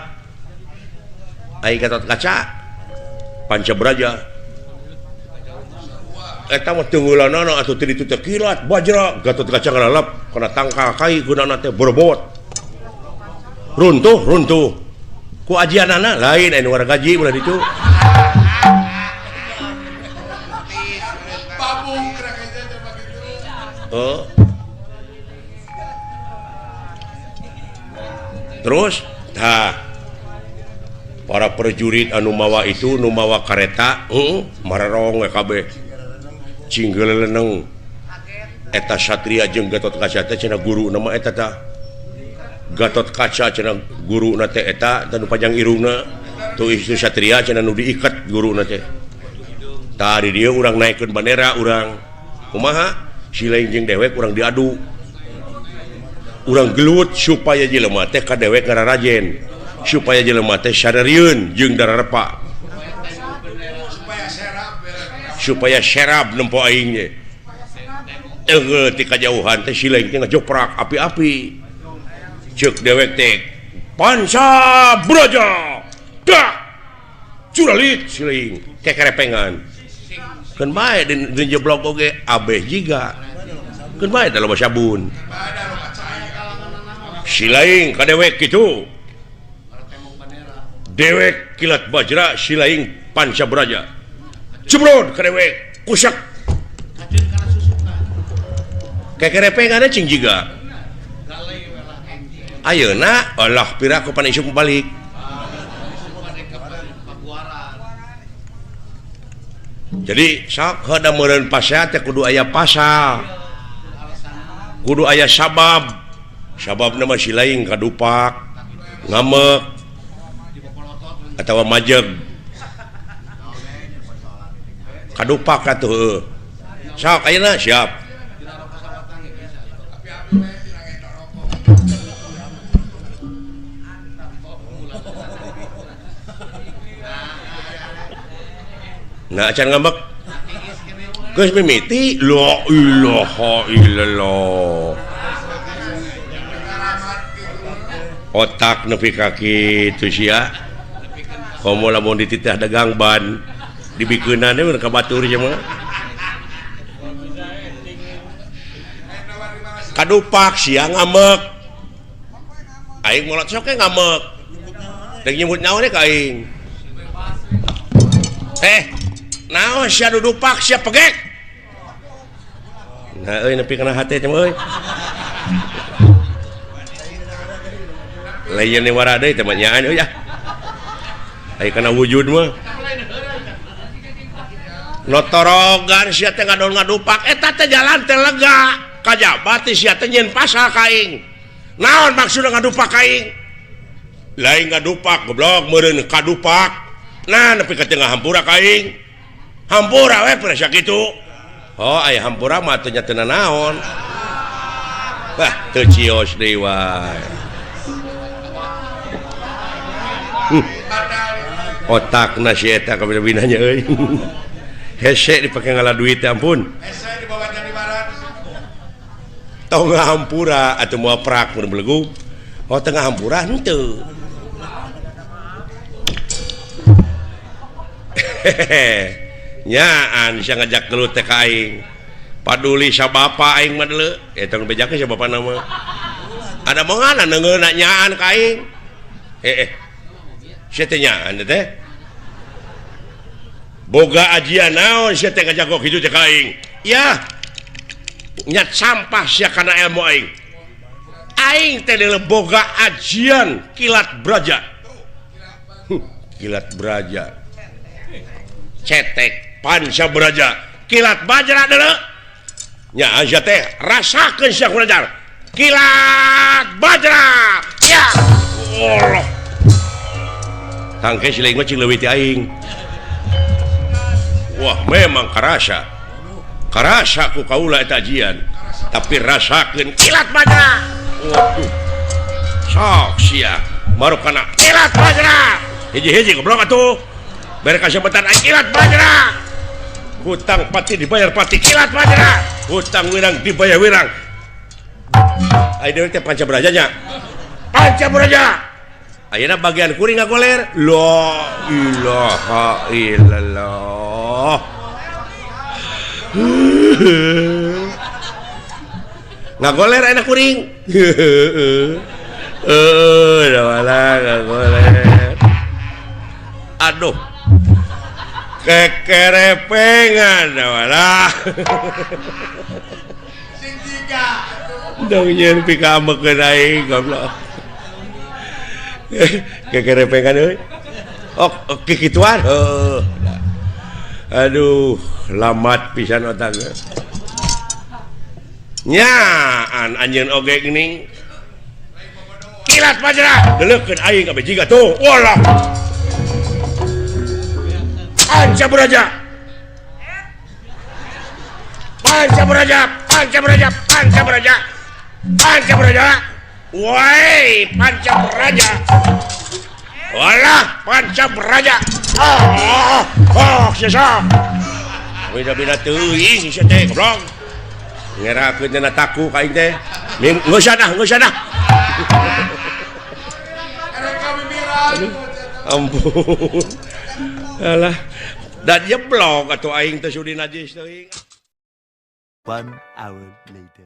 Ai Gatot Kaca Panca Braja. Eta mah tunggulanana atuh teu ditu teh kilat bajra. Gatot Kaca ngalalap kana tangkal kai gunana teh borbot. Runtuh runtuh. Ku ajianana lain anu wargaji ulah ditu. Oh. Terus tah para prajurit anu mawa itu nu mawa kareta mararong we kabeh cinggeleneng eta satria jeung Gatot Kaca teh cenah guru nama eta tah Gatot Kaca cenah guruna teh eta tah nu panjang irungna tuh itu satria cenah nu diikat guruna teh tah di dieu urang naikeun bandera urang kumaha si lain jeung dewek urang diadu urang gelut supaya jelema teh ka dewek ngararajen supaya jelema teh sadarieun jeung dararepa supaya serab nempo aing ge eueuh ti kajauhan teh si lain teh ngajoprak api-api ceuk dewek teh Panca Braja dak curalit si lain kekerepengan keun bae di jeblok oge abeh jiga keun bae da loba sabun si lain ka dewek kitu dewek kilat bajra si lain Panca Braja jebrod ka dewek kusak kekerepengan cing jiga ayeuna Allah pira ku pan isuk balik jadi sok heuda meureun pasea teh kudu aya pasal kudu aya sabab sababna mah si lain kadupak ngamek atawa majeg kadupak atuh heueuh sok ayeuna siap nah acan ngambek geus mimiti la ilaha illallah otak nepi ka kitu sia komo lamun dititah dagang ban Dibikeunana mun ka batur mah. Kadupak sia ngamek. Aing molot sok ge ngamek. Deuk nyebut naon ka aing. Naon sia dudupak sia pegek. Nah euy nepi kana hate teh euy. Lain wara deui teh mah nyaan euy ah. Aya kana wujud mah. Notorogan sia teh ngadon ngadupak eta teh jalan teh lega. Kajaba teh sia teh nyeun pasal ka aing. Naon maksudna ngadupak ka aing? Lain ngadupak goblok meureun kadupak. Nah nepi ka tengah hampura ka aing. Hampura we pernah sakitu. Oh aya hampura mah teh nya teu nanaon. Wah teu cios deui wae. Otakna si eta kabina-binanya euy. Hese dipake ngala duit ampun. Hese dibawa jadi barat. Tong hampura atuh moal prak mun belegug. Oh tengah hampura henteu. Nyaan sia ngajak gelut teh ka aing. Paduli sa bapa aing mah deuleu. Eta nu bejakeun sa bapana mah. Ada mongana neungeuna nyaan ka aing. Sia teh nyaan teh. Boga ajian naon sia teh ngajak kitu teh ka aing. Yah. Nyat sampah sia kana ilmu aing. Aing teh deuleu boga ajian kilat braja. Kilat braja. Cetek panca braja. Kilat bajra deuleu. Nya sia teh rasakeun sia kulajar. Kilat bajra. Ya. Allah. Tangke si lain mah cing leuwih ti aing. Wah memang karasa. Karasa ku kaula eta ajian. Tapi rasakeun kilat bajra. Waduh. Sok sia baru kana kilat bajra. Hiji-hiji goblok atuh. Bere kasebetan aing kilat bajra. Hutang pati dibayar pati kilat bajra. Hutang wirang dibayar wirang. Ayeuna deui teh panca braja nya. Panca braja. Ayeuna bagian kuring ngagoler. La ilaha illallah. Ngagoler ayeuna kuring. Heueuh, da ngagoler. Aduh. Kekerepengan walah. Sing tiga. Dong nyeun pikaambekeun aing goblok. Kekerepengan euy. Oh, kikituan. Heuh. Aduh, lamat pisan otakna. Nyaan anjeun oge geuning. Kilat bajra, deuleukeun aing kabeh jiga tuh. Walah. Panca braja. Panca braja, panca braja, panca braja. Panca braja. Woi, panca braja. Walah, panca braja. Oh, oh, sia. Beda-beda teuing sia teh goblok. Ngerakeun cenah taku ka aing teh. Geus ah, geus ah. Ampun. Alah, dan jeblok atuh aing teh sudi najis teuing. 1 hour later.